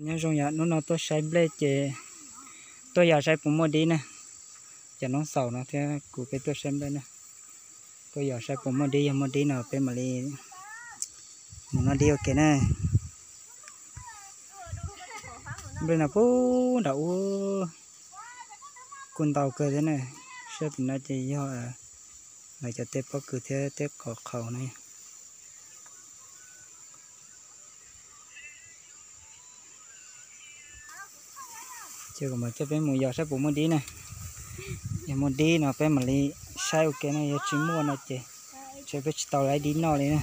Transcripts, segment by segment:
Nyob zoo yom, hnub no tuaj saib nplej ces tuaj yos saib puas muaj dib na. Cov noob xaus no thiab kuv peb tuaj saib nplej na. Tuaj yos saib puas muaj dib, yog muaj dib no peb mam li mus noj dib ua ke na. Nplej no puag nram ub kuj ntau kawg thiab na. Saib pem no ces yog lawv cov tej pob kws thiab tej qos qhaus na. Ces kuv mam coj peb mus yos saib puas muaj dib na. Yog muaj dib no peb mam li saib ua ke na, yog tsis muaj no ces ces peb tsis tau lawv dib noj li na.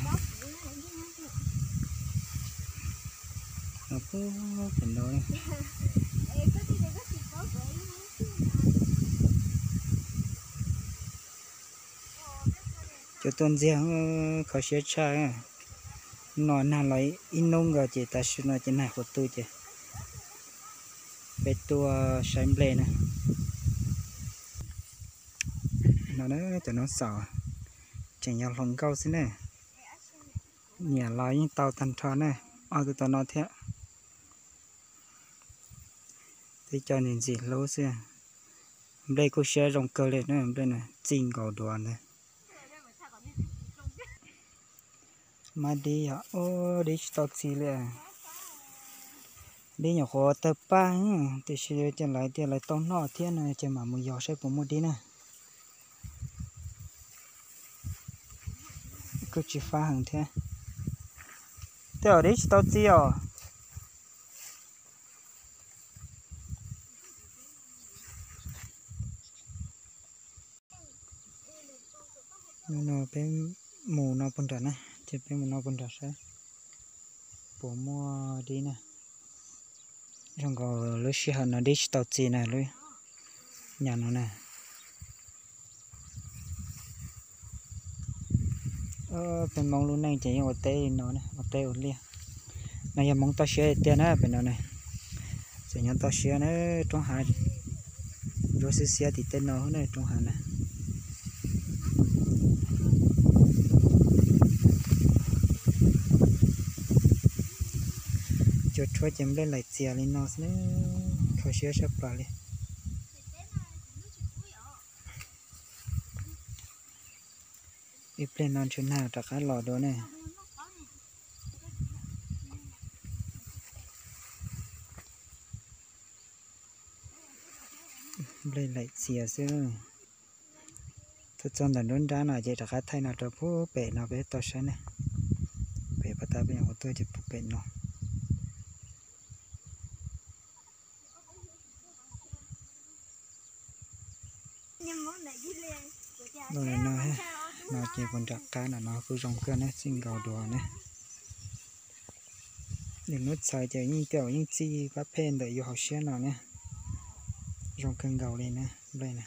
Cov tuaj ntxiag kho siab tshaj. No nag los ib hnub nkaus ces tam sim no ces nag qhuav tu ces peb tuaj saib nplej na. No cov noob xaus tseem yog hluas nkauj xwb na. Niam los yeej tau tag nrho na, ob tug tom no thiab. Twb coj ntxim ntxim hlub xwb. Nplej kuj siab zoo kawg li na, nplej na txij nkaus duav ntag. Mas dib yog, dib tsis tau txi li. Dib nyuam qhuav tawg paj, tiam sis ces lawv tias lawv tau noj thiab no ces mam mus yos saib puas muaj dib na. Kuj tsis fab heev thiab. Tej zaum dib tsis tau txi os. No peb mus no puag nram na, ces peb mus no puag nram saib puas muaj dib na. Zoo nkaus lub sij hawm no dib tsis tau txi na, lub nyam no na. Peb Hmoob lub neej ces yeej ua teb li no, ua teb ua liaj. No yog Hmoob toj siab tiag na pem no na. Tseem nyob toj siab na, roob hav ntsuab xiab xiab tim tej no na, roob hav na. Cua tshuab ces nplej laim txias li no xwb na, kho siab sab plaws li. Ib pliag no ntshe nag rov qab los dua ne. Nplej laim txias xwb. Tuaj txog ntawm nruab nrab no ces rov qab thaij no rau puag pem no peb tau saib ne. Pem pas tas peb nyuam qhuav tuaj ces puag pem no. Li no, no ces puag nram qab no no kuj zoo kawg na, txij nkaus duav na. Lwm hnub txhais ces yeej tias yeej txij pab phem ntawm yus hauv siab no na. Zoo kawg nkaus li na, nplej na.